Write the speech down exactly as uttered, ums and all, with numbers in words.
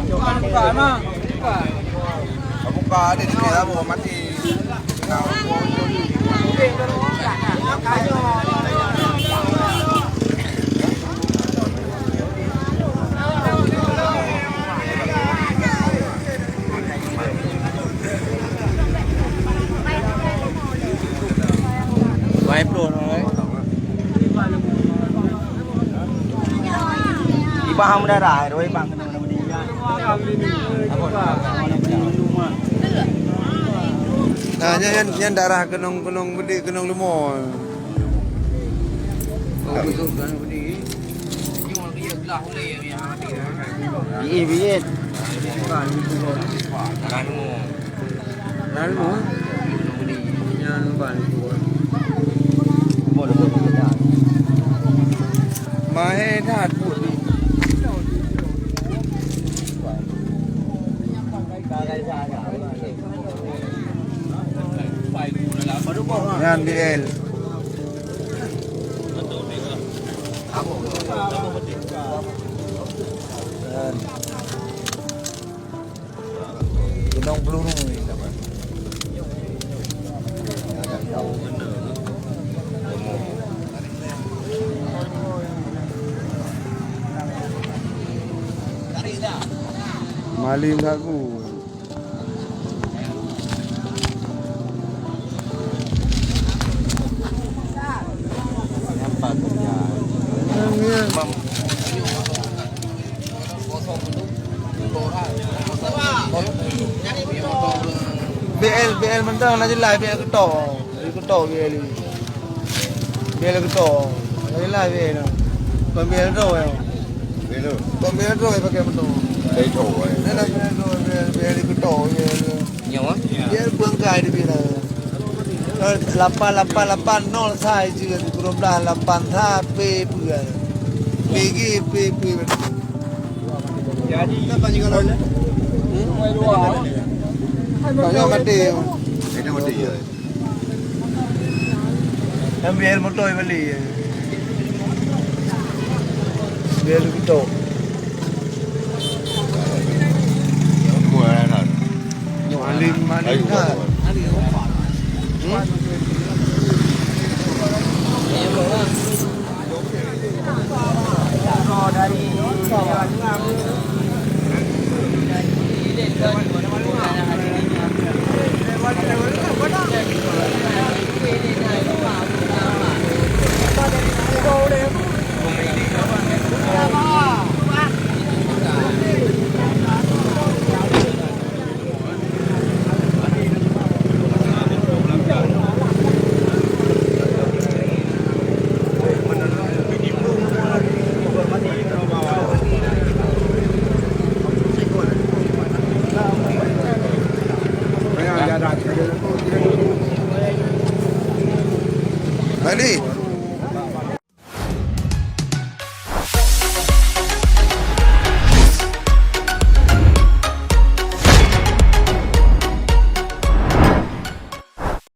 Buka, Mang. Buka. Buka, ada di dalam, mati. Mae bro, no, eh. Ipahang darah, eh, Bang. Nah, yan, yan, yan darah kenong, kenong gede, kenong limo. Oh, itu kan gede. Iya, iya. Darah limo. Lalu, mae dat. Yan B L. Yan. Gunung Peluru. Maling aku. B L, B L mentong na jelas, B L ketok. Ketok B L. B L ketok. Na jelas B L. Bukan B L do ya. Belo. Bukan B L do ya pakai mentong. Saya tahu, eh. Nah, nah, B L do, B L, B L ketok, B L. Nyawa? B L buang kai di B L. Nol delapan delapan delapan nol saya juga di kurang belah delapan sampai bulan. P G, P P. Jadi, kita tanya kalau ada. Hmm? Tanya mati. Ini mati ya. Yang B L motor beli ya. B L motor. Maling, maling. Ayo.